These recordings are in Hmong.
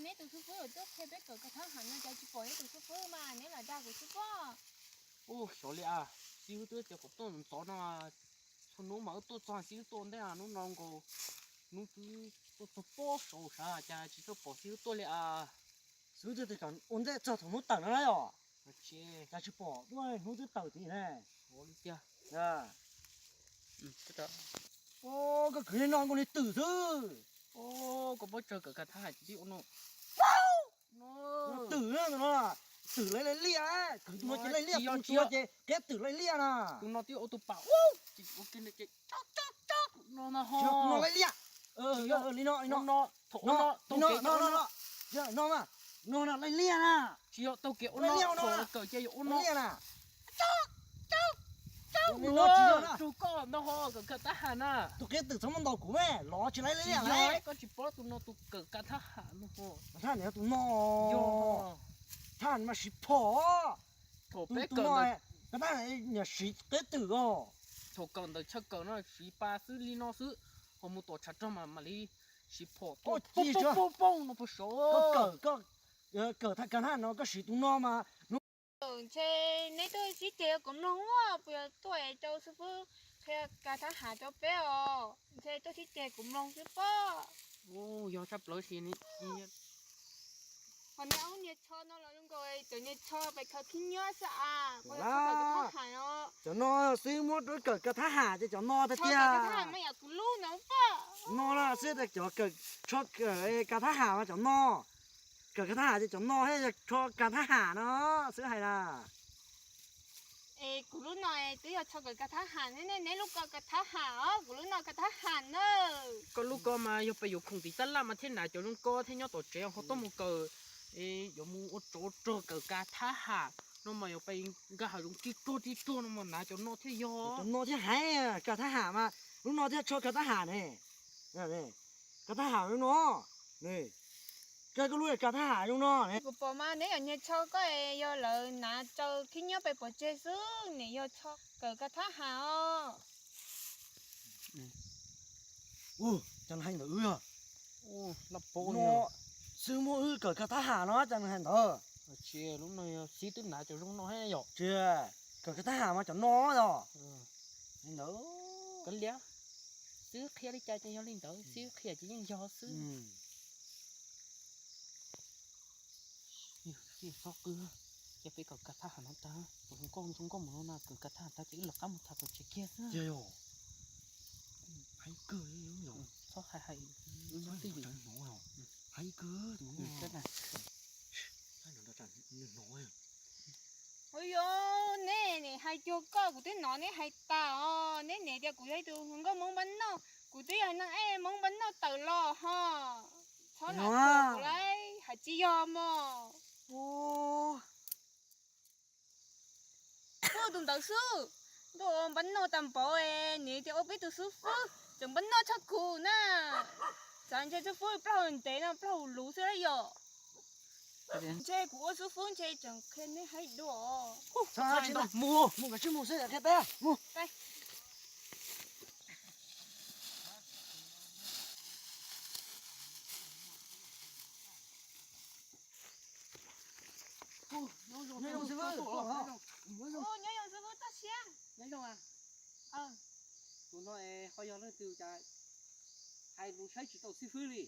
Neb tus xib fwb yuav tuaj qhia peb kawm kav thab ham no cas tsis pom neb tus xib fwb mas neb lam dag kuv xwb pob. Ua xyov li as, xib fwb twb tias kom tuaj ntxov no, txhua hnub mas wb tuaj txog xib fwb tuaj ua ntej, hnub no nkaus hnub twb tuaj txog pob saud sav cas tsis tshua pom xib fwb tuaj li as. Xib fwb twb tias kom ua ntej txog thaum hnub tawm no na yom. Cas tsis pom tuaj, hnub twb tawm tid ne. Koj kwv li no nkaus li twm xwb. Koj paub tsawg kawm kav thab ham tib ua no. Twm no, twm laij laij liaj, kwv tus no ces laij liaj, tus tsis yog ces qia twm laij liaj na. Tus no twb ua tus pam ua ke ces no no ho. Tus no laij liaj. Li no, li no, no, no, no, no, no laij liaj na. Tsis yog taug kev ua no, kawm ces yuav ua no. Tsaug koj ntau ho kawm kav thab ham na. Tus qia twm txhob muab ntaus kuv me, los tsis laij liaj na. Koj tsis paub tus no tus kawm kav thab ham no ho. Thab niam tus no. Thab mas siv phom. Thaum peb kawm ntawd, kav thab niam siv qia twm os. Thaum kawm ntawd chaw kawm no siv pa xwb li no xwb, ho mus tom tshav rog mas mam li siv phom poob poob poob no puag saud. Koj kawm, kawm kav thab no koj siv tus no mas. Ntshe neb tuaj sib ceg kuv mloog ua puas yog tuaj es rau xib fwb qhia kav thab ham rau peb os, ntshe tuaj sib ceg kuv mloog xwb pob. Yog tshaj plaws si. Ho niag aub niag tsho no los zoo nkaus cov niag tsho pes khaws khib nyiab xwb as, puas yog tsho kawm kav thab ham os? Cov no xwb muab rau kawm kav thab ham ces cov no tiag tiag. Kuv lub no pob. No na xwb tias cov kawm, tsho kawm kav thab ham mas cov no. Kawm kav thab ham ces cov no thiaj yog tsho kav thab ham no xwb hais na. Es kuv lub no twb yog tsho kawm kav thab ham ne, neb lub ko kav thab ham os, kuv lub no kav thab ham na. Koj lub ko mas yog pes yuav khoom tim tab laj mas thiaj hnav cov zoo ko thiab nyob tom tsev ho tuaj mus kawm, yuav mus ua tsov rog kawm kav thab ham no mas yog pes nkag hav zoov tsis tsuag tsis tsuag no mas hnav cov no thiaj yog. Cov no thiaj hais kav thab ham mas, lub no thiaj tsho kav thab ham ne. Kav thab ham zoo no. Koj lub kav thab ham zoo no ne. Kuv pom mas neb yog niag tsho koj yog lawv hnav tsaws khib nyiab pes pov tseg xwb, neb yog tsho kawm kav thab ham os. Cas hais ntawd wb yog no xwb muab wb kawm kav thab ham no cas hais ntawd. Tsis, lub no yog xib twb hnav cov zoo no thiab yom. Tsis, kawm kav thab ham mas cov no yog. Ntawd, kav liam, xib qhia li cas ces yog li ntawd, xib qhia ces yeej yog xwb. Txhob qw, ces peb kawm kav thab ham no tag, tus zoo nkauj zoo nkauj mus no na, kawm kav thab ham tag ces wb lawv qab mus tham tom tsev kiag xwb. Hais kawg, txhob hais hais, wb twb hnov, hais kawg. Ua yog neb nim hais cuag koj kuv twb hnov neb hais tas os, neb nim tias kuv yog ib tug hluas nkauj Hmoob Npab Noj, kuv twb yog neeg ej Hmoob Npab Noj tawm los ho. Txhob lam cuag kuv lauj, hais tsis yog mog. Kuj tus ntawd xwb, ntuj, Npab Noj tag npaum, nim tias ua peb tus xib fwb tseem Npab Noj tshaj kuv na. Txav ntshe xib fwb plaub hau ntev no plaub hau luv xwb lauj yom. Ntshe kuv ua xib fwb ntshe tseem qhia neb haib dua. Mus, mus, mus xwb qhia peb mus. Nyob zoo xib fwb, nyob zoo xib fwb toj siab. Nyob zoo. Tus no ho yog leej twg cas hais lus saib tsis tau xib fwb li?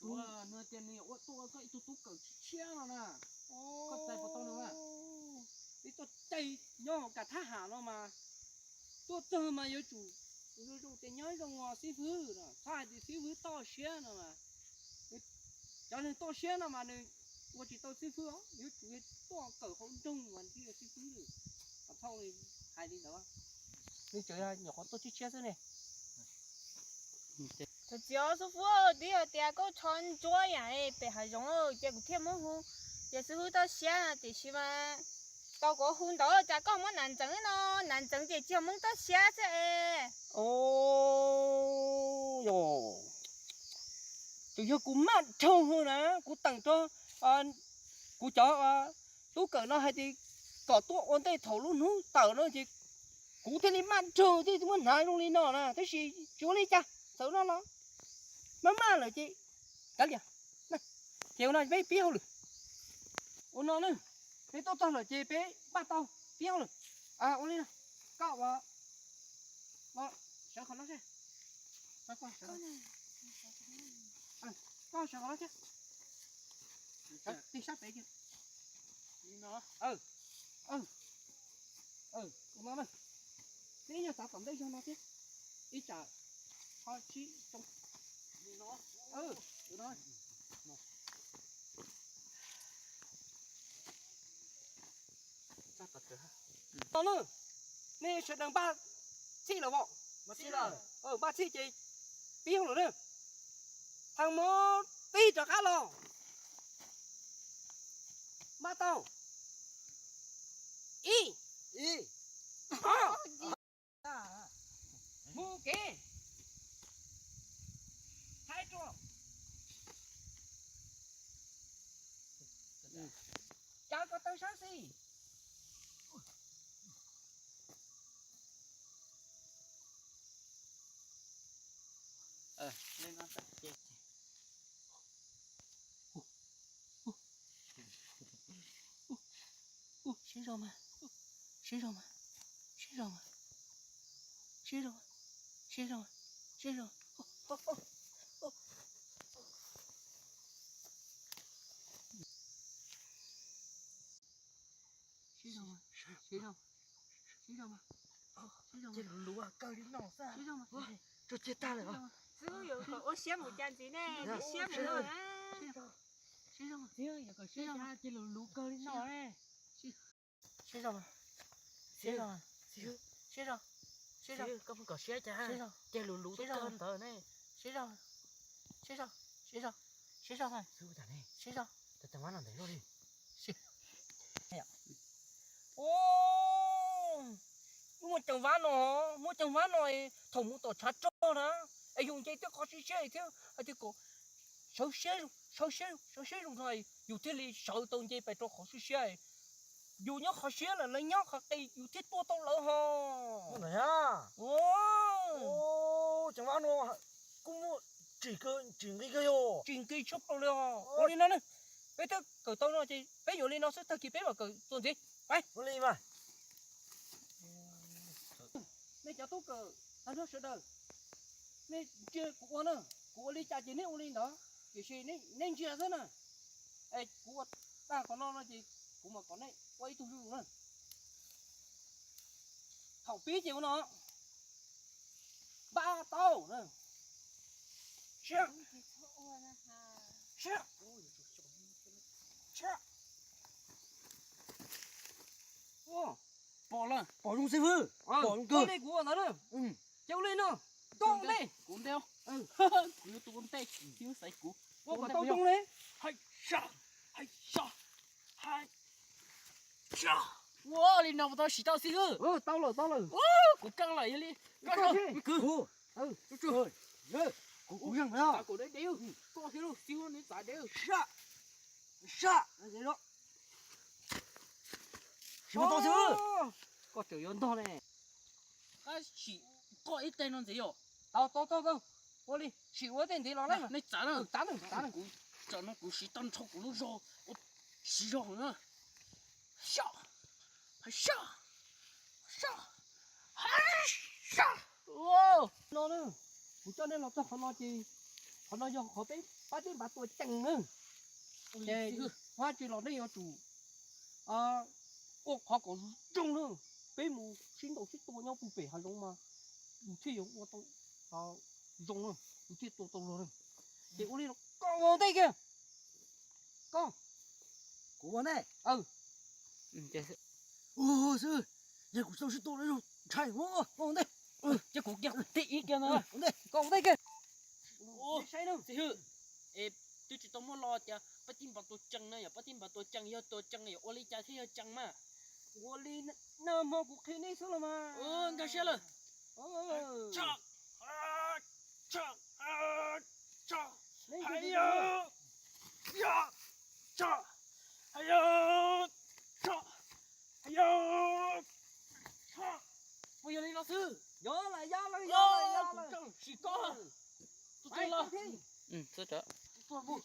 Tus no tias nws yuav ua tuaj ua koj ib tug tub kawm tshiab tshiab no na. Koj txais puas tau nws mas? Peb txoj cai nyob hauv kav thab ham no mas tuaj txog mas yuav tsum zoo zoo tias nyob zoo os xib fwb no, txhob hais tias xib fwb toj siab no mas. Cov neeg toj siab no mas nws ua tsis tau xib fwb os, yuav tsum yog tuaj kawm hauv nroog mas thiaj yog xib fwb. Txhob hais li ntawd, nws tseem nyuam qhuav tuaj tshiab tshiab xwb ne. Txiv xib fwb, twb yog tias koj tsho ntsuab yam pem hav zoov ces kuv thiaj muab hu tias xib fwb toj siab, tiam sis mas tau kuv hu ntawd cas koj muab hnav ntxeev no, hnav ntxeev ces tsis yog Hmoob toj siab xwb es. Yog, tsuas yog kuv maj dhau hwv na, kuv teem rau kuv cov tub kawm no hais tias kom tuaj ua ntej thaum lub hnub tawm no ces kuv thiaj li maj dhau thiaj muab hnav zoo li no na, tab sis tsis ua li cas, txawm no los maj maj lawm ces kav liam. Ces ua no peb pib hauj lwm. Ua no na, peb tuaj txog lawm ces peb npaj tau pib hauj lwm. Ua li no, koj ua, sawv qhov no seb. Koj sawv qhov no thiab. Sawv tig sab pem kiag. Ua no na, peb nyuag xav tom ntej zog no thiab. Ib tsam ho tsib xyoo. No na, nej sawv daws npaj txhij lawm os. Npaj txhij ces pib hauj lwm na. Thaj mov pib rov qab los. Npaj tau. Ib, mus kev, thaij rau, tsav ko taw sab xis. Siab zog mas, siab zog mas, siab zog mas, siab zog mas, siab zog mas, siab zog. Siab zog mas, siab zog, siab zog mas, siab zog mas. Ces luv luv kawg li no xwb. Siab zog mas. Tsuag ciaj tag lawm. Xwb yuav kom ua siab mus cas ntxiv ne, siab mus lawm. Siab zog mas, siab zog mas, ces luv luv kawg li no ne. Siab zog mas, siab zog mas, siab zog, siab zog, koj pheej kom siab cas, ces luv luv kawg ntawd ne. Siab zog, siab zog, siab zog, siab zog, siab zog. Muaj ceev vab no, muaj ceev vab no, thaum mus tom tshav rog na, es yus nce tej qhov siab siab thiab hais tias kom sawv siab, sawv siab, sawv siab zoo no, yus thiaj li sawv tau nce pais rau qhov siab siab. Yus nyob qhov siab lawm lawv nyob qhov qis yus thiaj tua tau lawv ho. Ceev vab no kuj muaj tsim, tsim nqi kawg yog. Tsim nqi tshaj plaws li os. Ua li no ne, peb twb kawm tau no ces peb yuav li no xwb, tag kis peb mam kawm txuas ntxiv. Ua li mas. Nej cov tub kawm tag nrho sawv daws, nej ntsia kuv ua na, kuv ua li cas ces nej ua li ntawd, tiam sis nej ntsia xwb na. Es kuv ua tag qhov no no ces kuv mam kom nej ua ib tug zuj zus na. Thaum pib ces ua no, npaj tau na. Siab, siab, siab. Pom lawm, pom zoo xib hwb, pom zoo kawg. Kuv ua ntawd na, ces ua li no, tau ntej. Kuv ntej, kuv yuav tus ua ntej, xib hwb xaiv kuv. Ua kom tau zoo li. Hais, hais, hais. Ua li no puas tau, siv tau xib hwb? Tau lawm, tau lawm. Kuv keej lawm yog li. Koj, kuv, kuv, kuv yeej na. Koj thiab xib hwb nws txav dev. Sab, sab. Siv tau xib hwb. Koj tseem yuav ntog ne. Sim koj ib teg no ntxiv yom. Tau, tau, tau, tau. Ua li, sim ua tej ntxiv los lawm. Nej txav na. Txav na, txav na. Kuv tsam no kuv siv tag nrho kuv lub zog, siv zog heev na. Sab, sab, sab, sab. No na, kuv coj nej los txog qhov no ces qhov no yog qhov peb pab tib npav tua cees na. Ces Vajtswv los nej yuav tsum ua qhov kom zoo na. Peb mus sib ntaus sib tua nyob puag pem hav zoov mas yus thiaj yuav ua tau zoo na, yus thiaj tua tau luag na. Ces ua li koj ua ntej kiag. Koj, kuv ua ntej. Xwb, yog kuv tsis tau sib tua lawm ntshai, ua ntej. Ces kuv kiag, kuv thib ib kiag no. Koj ua ntej kiag. Saib na. Xib hwb, es twb tsis tau muaj lo tias pab tib npav tua cees na, yog pab tib npav tua cees, yog tua cees yog ua li cas thiaj yog cees mas? Ua li nag hmo kuv qhia nej xwb los mas. Nkag siab lawm. Mus yog li no xwb. Yog lawm, yog lawm, yog lawm, yog lawm. Sim koj. Tuaj los. Tuaj mus.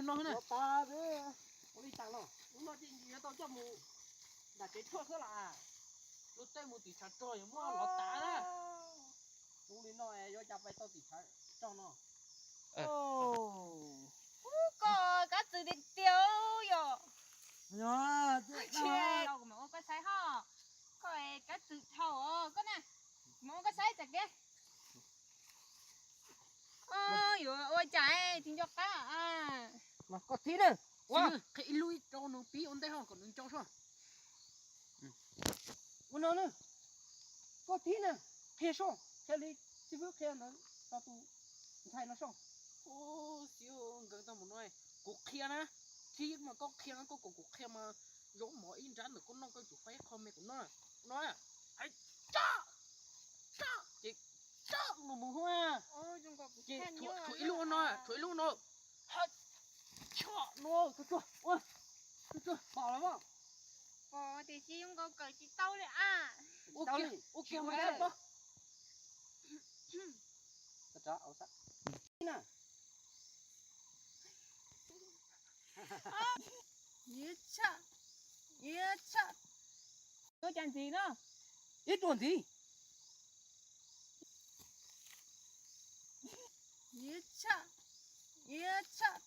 yog no na. Ua li tas los, hnub no ces yuav tau coj mus nram tsev tshuaj xwb las. Lub teb mus tim tshav rog yuav muab lov tas na. Zoo li no yuav cas pais tau tim tshav rog no. Koj kab txwv tiag tiag yom. Tsis, kuv mam ua koj saib ho. Koj kab txwv dhau os koj na. Kuv mam ua koj saib tsam kev. Yuav ua cas tsis nco qab. Koj thib na. Qhia ib lub rau nws pib ua ntej ho kom nws nco soj. Ua no na, koj thib na, qhia soj, qhia li xib fwb qhia ntawd rau tus ntxhais no soj. Xib nkawd tau mus no, kuv qhia na, thib mas koj qhia na, koj kom kuv qhia mas zoo mov ib nrab ntawm koj noj koj tsum faib qho me kuv noj no. Hais tso, tso, ces tso los mus hua. Ces tshuav ib lub no, tshuav ib lub no. Tso no, tsuag tsuag, ua, tsuag tsuag, pom los mas. Pom tiam sis zoo nkaus kawm tsis tau li a. Ua kiag, ua kiag mas tau pom. Tso, au xab. Ib na. Ib tshaj, ib tshaj. Tuaj cas ntxiv no? Ib tuaj ntxiv. Ib tshaj, ib tshaj.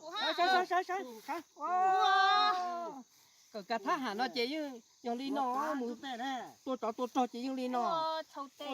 Saib, saib, saib, saib, saib. Kawm kav thab ham no ces yeej yog li no, mus tua tsov tua rog ces yeej li no. Tshau tes.